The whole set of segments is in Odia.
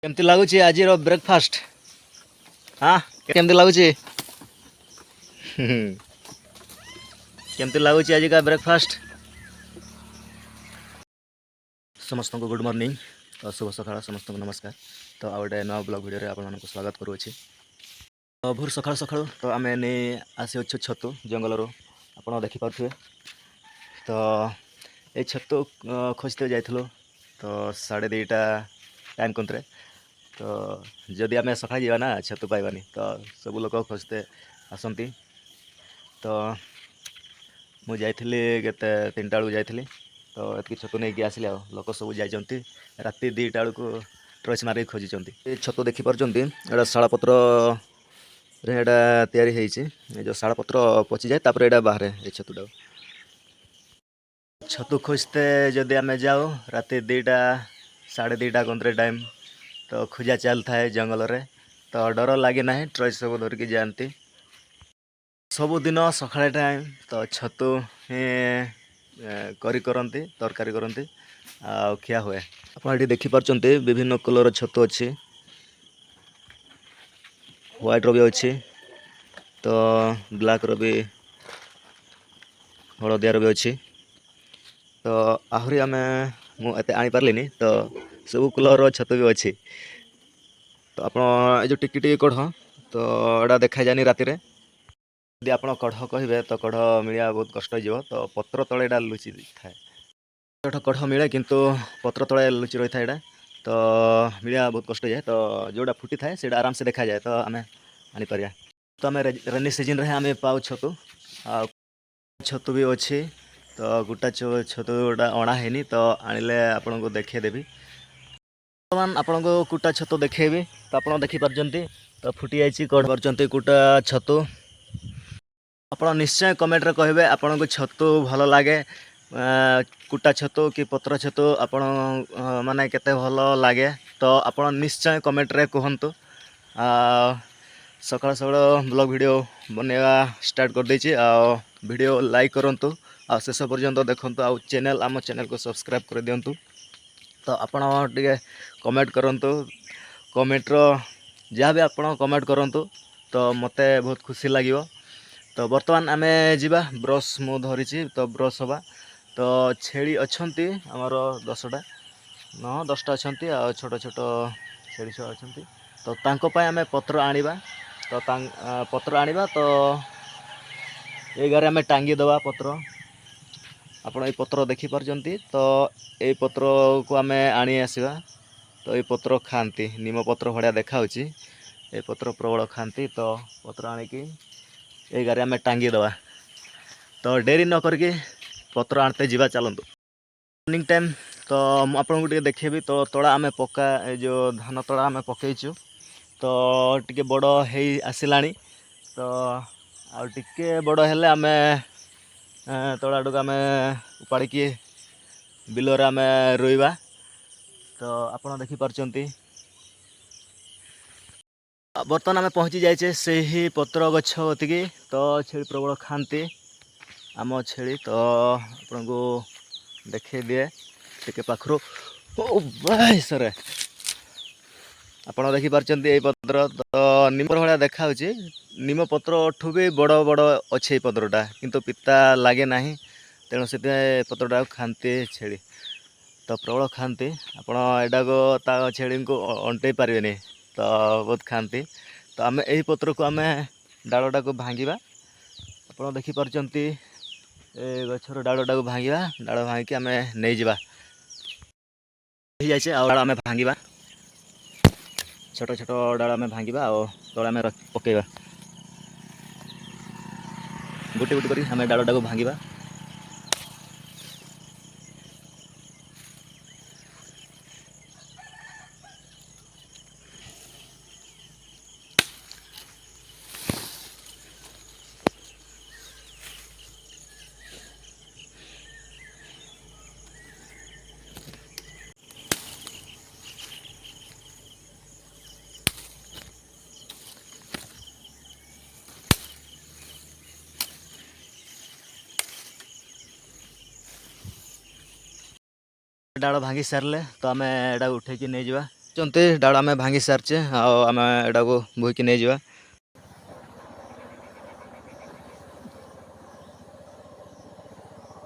କେମିତି ଲାଗୁଛି ଆଜିର ବ୍ରେକଫାଷ୍ଟ? ହଁ, କେମିତି ଲାଗୁଛି? କେମିତି ଲାଗୁଛି ଆଜିକା ବ୍ରେକଫାଷ୍ଟ? ସମସ୍ତଙ୍କୁ ଗୁଡ଼୍ ମର୍ଣ୍ଣିଂ, ତ ଶୁଭ ସକାଳ ସମସ୍ତଙ୍କୁ, ନମସ୍କାର। ତ ଆଉ ଗୋଟେ ନୂଆ ବ୍ଲଗ୍ ଭିଡ଼ିଓରେ ଆପଣମାନଙ୍କୁ ସ୍ୱାଗତ କରୁଅଛି। ତ ଭୋର ସକାଳୁ ସକାଳୁ ତ ଆମେ ନେଇ ଆସିଅଛୁ ଛତୁ ଜଙ୍ଗଲରୁ, ଆପଣ ଦେଖିପାରୁଥିବେ। ତ ଏଇ ଛତୁ ଖୋଜିତେ ଯାଇଥିଲୁ ତ 2:30 ଟାଇମ୍ କନ୍ତରେ। ତ ଯଦି ଆମେ ସକାଳେ ଯିବା ନା, ଛତୁ ପାଇବାନି। ତ ସବୁ ଲୋକ ଖୋଜତେ ଆସନ୍ତି। ତ ମୁଁ ଯାଇଥିଲି କେତେ, 3ଟା ବେଳକୁ ଯାଇଥିଲି। ତ ଏତିକି ଛତୁ ନେଇକି ଆସିଲି। ଆଉ ଲୋକ ସବୁ ଯାଇଛନ୍ତି, ରାତି 2ଟା ବେଳକୁ ଟର୍ଚ୍ଚ ମାରିକି ଖୋଜିଛନ୍ତି। ଏ ଛତୁ ଦେଖିପାରୁଛନ୍ତି, ଏଇଟା ଶାଳପତ୍ରରେ ଏଇଟା ତିଆରି ହେଇଛି। ଏ ଯେଉଁ ଶାଳପତ୍ର ପଚିଯାଏ, ତାପରେ ଏଇଟା ବାହାରେ ଏ ଛତୁଟାକୁ। ଛତୁ ଖୋଜତେ ଯଦି ଆମେ ଯାଉ ରାତି 2ଟା 2:30 କନ୍ତରେ ଟାଇମ୍, ତ ଖୋଜା ଚାଲିଥାଏ ଜଙ୍ଗଲରେ। ତ ଡର ଲାଗେ ନାହିଁ, ଟର୍ଚ୍ଚ ସବୁ ଧରିକି ଯାଆନ୍ତି। ସବୁଦିନ ସକାଳେ ଟାଇମ୍ ତ ଛତୁ ହିଁ କରି କରନ୍ତି, ତରକାରୀ କରନ୍ତି ଆଉ ଖିଆ ହୁଏ। ଆପଣ ଏଠି ଦେଖିପାରୁଛନ୍ତି, ବିଭିନ୍ନ କଲର୍ ଛତୁ ଅଛି। ହ୍ୱାଇଟ୍ର ବି ଅଛି, ତ ବ୍ଲାକ୍ର ବି, ହଳଦିଆର ବି ଅଛି। ତ ଆହୁରି ଆମେ, ମୁଁ ଏତେ ଆଣିପାରିଲିନି। ତ ସବୁ କଲର୍ର ଛତୁ ବି ଅଛି। ତ ଆପଣ ଏ ଯେଉଁ ଟିକି ଟିକେ କଢ଼, ତ ଏଇଟା ଦେଖାଯାଏନି ରାତିରେ। ଯଦି ଆପଣ କଢ଼ କହିବେ, ତ କଢ଼ ମିଳିବା ବହୁତ କଷ୍ଟ ହେଇଯିବ। ତ ପତ୍ର ତଳେ ଏଇଟା ଲୁଚି ଥାଏ। ଏଠି କଢ଼ ମିଳେ, କିନ୍ତୁ ପତ୍ର ତଳେ ଲୁଚି ରହିଥାଏ ଏଇଟା, ତ ମିଳିବା ବହୁତ କଷ୍ଟ ହେଇଯାଏ। ତ ଯେଉଁଟା ଫୁଟିଥାଏ, ସେଇଟା ଆରାମସେ ଦେଖାଯାଏ, ତ ଆମେ ଆଣିପାରିବା। ତ ଆମେ ରେନି ସିଜନରେ ଆମେ ପାଉ ଛତୁ। ଆଉ ଛତୁ ବି ଅଛି, ତ ଗୋଟା ଛତୁ ଗୋଟା ଅଣା ହେଇନି, ତ ଆଣିଲେ ଆପଣଙ୍କୁ ଦେଖେଇଦେବି। ବର୍ତ୍ତମାନ ଆପଣଙ୍କୁ କୁଟା ଛତୁ ଦେଖେଇବି। ତ ଆପଣ ଦେଖିପାରୁଛନ୍ତି, ତ ଫୁଟି ଯାଇଛି, କଢ଼ ପାରୁଛନ୍ତି କୁଟା ଛତୁ। ଆପଣ ନିଶ୍ଚୟ କମେଣ୍ଟରେ କହିବେ, ଆପଣଙ୍କୁ ଛତୁ ଭଲ ଲାଗେ କୁଟା ଛତୁ କି ପତ୍ର ଛତୁ, ଆପଣ ମାନେ କେତେ ଭଲ ଲାଗେ, ତ ଆପଣ ନିଶ୍ଚୟ କମେଣ୍ଟରେ କୁହନ୍ତୁ। ଆଉ ସକାଳ ସକାଳ ବ୍ଲଗ୍ ଭିଡ଼ିଓ ବନେଇବା ଷ୍ଟାର୍ଟ କରିଦେଇଛି। ଆଉ ଭିଡ଼ିଓ ଲାଇକ୍ କରନ୍ତୁ ଆଉ ଶେଷ ପର୍ଯ୍ୟନ୍ତ ଦେଖନ୍ତୁ, ଆଉ ଚ୍ୟାନେଲ୍, ଆମ ଚ୍ୟାନେଲ୍କୁ ସବସ୍କ୍ରାଇବ୍ କରିଦିଅନ୍ତୁ। ତ ଆପଣ ଟିକେ କମେଣ୍ଟ କରନ୍ତୁ, କମେଣ୍ଟର ଯାହା ବି ଆପଣ କମେଣ୍ଟ କରନ୍ତୁ, ତ ମୋତେ ବହୁତ ଖୁସି ଲାଗିବ। ତ ବର୍ତ୍ତମାନ ଆମେ ଯିବା। ବ୍ରସ୍ ମୁଁ ଧରିଛି, ତ ବ୍ରସ୍ ହେବା। ତ ଛେଳି ଅଛନ୍ତି ଆମର 10ଟା, 9 10ଟା ଅଛନ୍ତି, ଆଉ ଛୋଟ ଛୋଟ ଛେଳି ଛୁଆ ଅଛନ୍ତି। ତ ତାଙ୍କ ପାଇଁ ଆମେ ପତ୍ର ଆଣିବା। ତ ପତ୍ର ଆଣିବା, ତ ଏଇ ଗାରେ ଆମେ ଟାଙ୍ଗି ଦେବା ପତ୍ର। ଆପଣ ଏଇ ପତ୍ର ଦେଖିପାରୁଛନ୍ତି, ତ ଏଇ ପତ୍ରକୁ ଆମେ ଆଣି ଆସିବା। ତ ଏଇ ପତ୍ର ଖାଆନ୍ତି, ନିମ ପତ୍ର ଭଳିଆ ଦେଖାହେଉଛି। ଏ ପତ୍ର ପ୍ରବଳ ଖାଆନ୍ତି। ତ ପତ୍ର ଆଣିକି ଏଇ ଗାରେ ଆମେ ଟାଙ୍ଗି ଦେବା। ତ ଡେରି ନ କରିକି ପତ୍ର ଆଣିତେ ଯିବା, ଚାଲନ୍ତୁ। ମର୍ଣ୍ଣିଂ ଟାଇମ୍, ତ ମୁଁ ଆପଣଙ୍କୁ ଟିକେ ଦେଖେଇବି। ତ ତଳା ଆମେ ପକା, ଏ ଯେଉଁ ଧାନ ତଳା ଆମେ ପକେଇଛୁ, ତ ଟିକେ ବଡ଼ ହେଇ ଆସିଲାଣି। ତ ଆଉ ଟିକେ ବଡ଼ ହେଲେ ଆମେ ତଳାଟାକୁ ଆମେ ଉପାଡ଼ିକି ବିଲରେ ଆମେ ରୋଇବା। ତ ଆପଣ ଦେଖିପାରୁଛନ୍ତି, ବର୍ତ୍ତମାନ ଆମେ ପହଞ୍ଚି ଯାଇଛେ ସେହି ପତ୍ର ଗଛ କତିକି। ତ ଛେଳି ପ୍ରବଳ ଖାଆନ୍ତି ଆମ ଛେଳି। ତ ଆପଣଙ୍କୁ ଦେଖେଇ ଦିଏ ଟିକେ ପାଖରୁ। ଓ ଭାଇ ସରେ, ଆପଣ ଦେଖିପାରୁଛନ୍ତି ଏଇ ପତ୍ର, ତ ନିମ ଭଳିଆ ଦେଖାହେଉଛି। ନିମ ପତ୍ରଠୁ ବି ବଡ଼ ବଡ଼ ଅଛି ଏଇ ପତ୍ରଟା, କିନ୍ତୁ ପିତା ଲାଗେ ନାହିଁ। ତେଣୁ ସେଥିପାଇଁ ଏ ପତ୍ରଟାକୁ ଖାଆନ୍ତି ଛେଳି। ତ ପ୍ରବଳ ଖାଆନ୍ତି। ଆପଣ ଏଇଟାକୁ ତା ଛେଳିଙ୍କୁ ଅଣ୍ଟେଇ ପାରିବେନି, ତ ବହୁତ ଖାଆନ୍ତି। ତ ଆମେ ଏହି ପତ୍ରକୁ, ଆମେ ଡାଳଟାକୁ ଭାଙ୍ଗିବା। ଆପଣ ଦେଖିପାରୁଛନ୍ତି, ଏ ଗଛର ଡାଳଟାକୁ ଭାଙ୍ଗିବା। ଡାଳ ଭାଙ୍ଗିକି ଆମେ ନେଇଯିବା। ହେଇଯାଇଛି, ଆଉ ଡାଳ ଆମେ ଭାଙ୍ଗିବା। ଛୋଟ ଛୋଟ ଡାଳ ଆମେ ଭାଙ୍ଗିବା ଆଉ ତଳେ ଆମେ ପକେଇବା। ଗୋଟେ ଗୋଟେ କରି ଆମେ ଡାଳଟାକୁ ଭାଙ୍ଗିବା। ଡାଳ ଭାଙ୍ଗି ସାରିଲେ ତ ଆମେ ଏଟାକୁ ଉଠେଇକି ନେଇଯିବା। ଛନ୍ତି ଡାଳ ଆମେ ଭାଙ୍ଗି ସାରିଛେ, ଆଉ ଆମେ ଏଟାକୁ ବୋହିକି ନେଇଯିବା।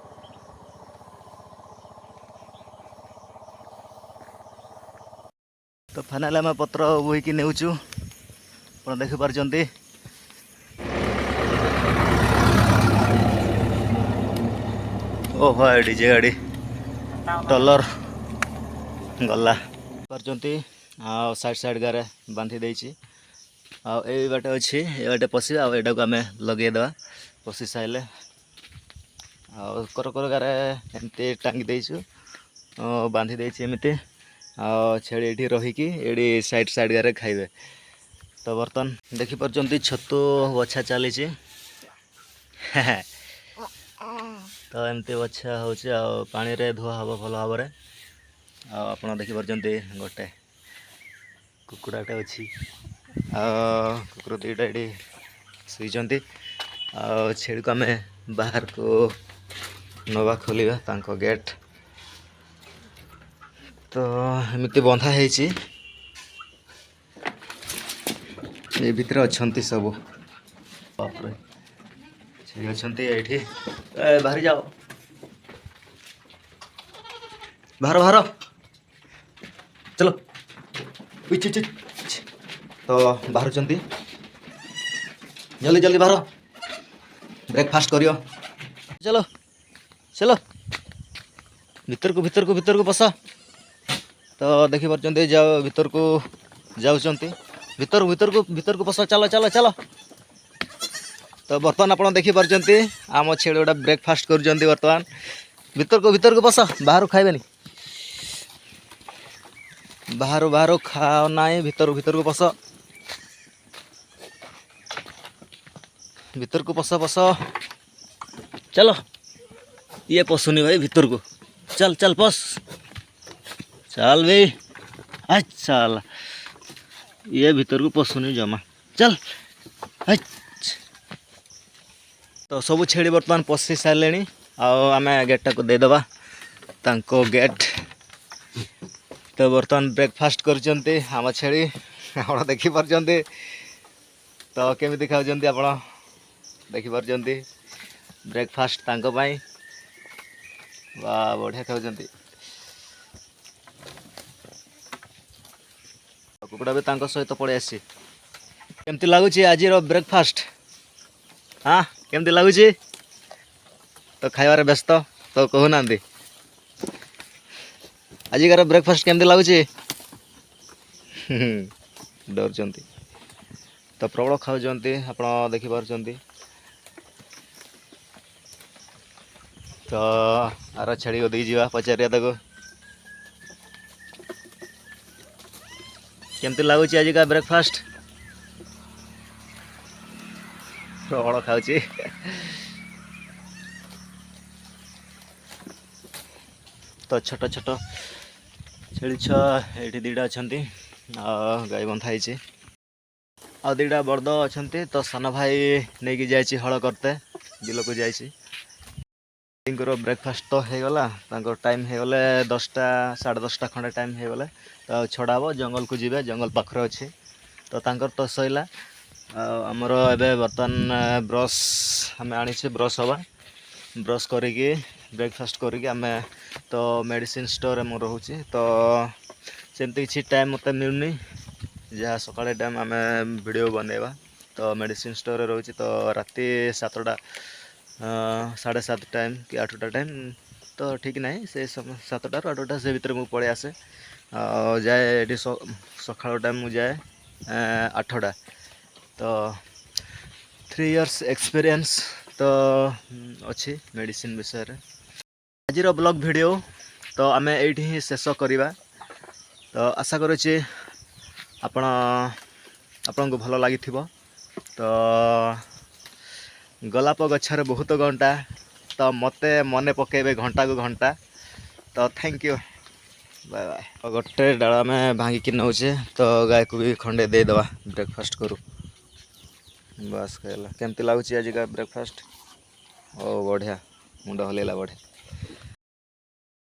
ତ ଫାଇନାଲି ଆମେ ପତ୍ର ବୋହିକି ନେଉଛୁ, ଆପଣ ଦେଖିପାରୁଛନ୍ତି। ଓ ଭାଇ, ଡିଜେ ଗାଡ଼ି ଟଲର ଗଲା ପାରୁଛନ୍ତି। ଆଉ ସାଇଡ଼୍ ସାଇଡ଼୍ ଗାରେ ବାନ୍ଧି ଦେଇଛି, ଆଉ ଏଇ ବାଟେ ଅଛି, ଏ ବାଟେ ପଶିବା ଆଉ ଏଇଟାକୁ ଆମେ ଲଗେଇଦେବା ପଶି ସାରିଲେ। ଆଉ କର କର ଗାରେ ଏମିତି ଟାଙ୍ଗି ଦେଇଛୁ, ବାନ୍ଧି ଦେଇଛି ଏମିତି, ଆଉ ଛେଳି ଏଇଠି ରହିକି ଏଇଠି ସାଇଡ଼୍ ସାଇଡ଼୍ ଗାରେ ଖାଇବେ। ତ ବର୍ତ୍ତମାନ ଦେଖିପାରୁଛନ୍ତି ଛତୁ ବଛା ଚାଲିଛି। ତ ଏମିତି ବଛା ହେଉଛି ଆଉ ପାଣିରେ ଧୁଆ ହେବ ଭଲ ଭାବରେ। ଆଉ ଆପଣ ଦେଖିପାରୁଛନ୍ତି ଗୋଟେ କୁକୁଡ଼ାଟେ ଅଛି, ଆଉ କୁକୁର ଦୁଇଟା ଏଠି ଶୋଇଛନ୍ତି। ଆଉ ଛେଳିକୁ ଆମେ ବାହାରକୁ ନେବା, ଖୋଲିବା ତାଙ୍କ ଗେଟ୍। ତ ଏମିତି ବନ୍ଧା ହେଇଛି, ଏ ଭିତରେ ଅଛନ୍ତି ସବୁ। ବାପରେ, ଛେଳି ଅଛନ୍ତି ଏଇଠି। ଏ ବାହାରି ଯାଅ, ବାହାର ବାହାର, ଚलो। ତ ବାହାରୁଛନ୍ତି, ଜଲ୍ଦି ଜଲ୍ଦି ବାହାର, ବ୍ରେକଫାଷ୍ଟ କରିବ। ଚलो ଚलो, ଭିତରକୁ ଭିତରକୁ ଭିତରକୁ ପଶ। ତ ଦେଖିପାରୁଛନ୍ତି ଯାଉ ଭିତରକୁ ଯାଉଛନ୍ତି, ଭିତରକୁ ଭିତରକୁ ଭିତରକୁ ପଶ, ଚାଲ ଚାଲ ଚାଲ। ତ ବର୍ତ୍ତମାନ ଆପଣ ଦେଖିପାରୁଛନ୍ତି ଆମ ଛେଳି ଗୁଡ଼ା ବ୍ରେକଫାଷ୍ଟ କରୁଛନ୍ତି ବର୍ତ୍ତମାନ। ଭିତରକୁ ଭିତରକୁ ପଶ, ବାହାରୁ ଖାଇବେନି, ବାହାରୁ ବାହାରୁ ଖାଅ ନାହିଁ, ଭିତରକୁ ଭିତରକୁ ପଶ, ଭିତରକୁ ପଶ ପଶ, ଚାଲ। ଇଏ ପଶୁନି ଭାଇ ଭିତରକୁ, ଚାଲ ଚାଲ ପଶ, ଚାଲ ବେ, ଚାଲ। ଇଏ ଭିତରକୁ ପଶୁନି ଜମା, ଚାଲ। ତ ସବୁ ଛେଳି ବର୍ତ୍ତମାନ ପଶି ସାରିଲେଣି, ଆଉ ଆମେ ଗେଟ୍ଟାକୁ ଦେଇଦେବା ତାଙ୍କ ଗେଟ୍। ତ ବର୍ତ୍ତମାନ ବ୍ରେକଫାଷ୍ଟ କରୁଛନ୍ତି ଆମ ଛେଳି, ଆପଣ ଦେଖିପାରୁଛନ୍ତି। ତ କେମିତି ଖାଉଛନ୍ତି ଆପଣ ଦେଖିପାରୁଛନ୍ତି। ବ୍ରେକଫାଷ୍ଟ ତାଙ୍କ ପାଇଁ ବା ବଢ଼ିଆ ଖାଉଛନ୍ତି। କୁକୁଡ଼ା ବି ତାଙ୍କ ସହିତ ପଳେଇ ଆସିଛି। କେମିତି ଲାଗୁଛି ଆଜିର ବ୍ରେକଫାଷ୍ଟ? ହଁ, କେମିତି ଲାଗୁଛି? ତ ଖାଇବାରେ ବ୍ୟସ୍ତ, ତ କହୁନାହାନ୍ତି ଆଜିକାର ବ୍ରେକଫାଷ୍ଟ କେମିତି ଲାଗୁଛି? ଡରୁଛନ୍ତି। ତ ପ୍ରବଳ ଖାଉଛନ୍ତି, ଆପଣ ଦେଖିପାରୁଛନ୍ତି। ତ ଆର ଛେଳି ଦେଇଯିବା, ପଚାରିବା ତାକୁ କେମିତି ଲାଗୁଛି ଆଜିକା ବ୍ରେକଫାଷ୍ଟ। ପ୍ରବଳ ଖାଉଛି। ତ ଛୋଟ ଛୋଟ ଛେଳି ଛୁଆ ଏଇଠି ଦୁଇଟା ଅଛନ୍ତି, ଆଉ ଗାଈ ବନ୍ଧା ହେଇଛି, ଆଉ ଦୁଇଟା ବଳଦ ଅଛନ୍ତି। ତ ସାନ ଭାଇ ନେଇକି ଯାଇଛି ହଳ କରତେ, ବିଲକୁ ଯାଇଛି। ତାଙ୍କର ବ୍ରେକଫାଷ୍ଟ ତ ହେଇଗଲା, ତାଙ୍କର ଟାଇମ୍ ହେଇଗଲେ 10ଟା 10:30 ଖଣ୍ଡେ ଟାଇମ୍ ହେଇଗଲେ ତ ଛଡ଼ା ହେବ, ଜଙ୍ଗଲକୁ ଯିବେ, ଜଙ୍ଗଲ ପାଖରେ ଅଛି। ତ ତାଙ୍କର ତ ସଇଲା। ଆଉ ଆମର ଏବେ ବର୍ତ୍ତମାନ ବ୍ରସ୍ ଆମେ ଆଣିଛେ, ବ୍ରସ୍ ହେବା, ବ୍ରସ୍ କରିକି ବ୍ରେକଫାଷ୍ଟ କରିକି ଆମେ ତ ମେଡ଼ିସିନ ଷ୍ଟୋରରେ ମୁଁ ରହୁଛି। ତ ସେମିତି କିଛି ଟାଇମ୍ ମୋତେ ମିଳୁନି, ଯାହା ସକାଳେ ଟାଇମ୍ ଆମେ ଭିଡ଼ିଓ ବନେଇବା। ତ ମେଡ଼ିସିନ ଷ୍ଟୋରରେ ରହୁଛି, ତ ରାତି 7ଟା 7:30 ଟାଇମ୍ କି 8ଟା ଟାଇମ୍ ତ ଠିକ୍ ନାହିଁ, ସେ 7ଟାରୁ 8ଟା ସେ ଭିତରେ ମୁଁ ପଳେଇ ଆସେ। ଆଉ ଯାଏ ଏଠି ସକାଳ ଟାଇମ୍ ମୁଁ ଯାଏ 8ଟା। ତ 3 ଇୟର୍ସ ଏକ୍ସପିରିଏନ୍ସ ତ ଅଛି ମେଡ଼ିସିନ ବିଷୟରେ। ଆଜିର ବ୍ଲଗ୍ ଭିଡ଼ିଓ ତ ଆମେ ଏଇଠି ହିଁ ଶେଷ କରିବା। ତ ଆଶା କରୁଛି ଆପଣଙ୍କୁ ଭଲ ଲାଗିଥିବ। ତ ଗୋଲାପ ଗଛରେ ବହୁତ ଘଣ୍ଟା, ତ ମୋତେ ମନେ ପକାଇବେ ଘଣ୍ଟାକୁ ଘଣ୍ଟା। ତ thank you, bye bye. ଗୋଟେ ଡାଳ ଆମେ ଭାଙ୍ଗିକି ନେଉଛେ, ତ ଗାଈକୁ ବି ଖଣ୍ଡେ ଦେଇଦେବା ବ୍ରେକଫାଷ୍ଟ କରୁ। ବାସ୍ ଖାଇଲା। କେମିତି ଲାଗୁଛି ଆଜିକା ବ୍ରେକଫାଷ୍ଟ? ଓ ବଢ଼ିଆ, ମୁଣ୍ଡ ହଲେଇଲା, ବଢ଼ିଆ।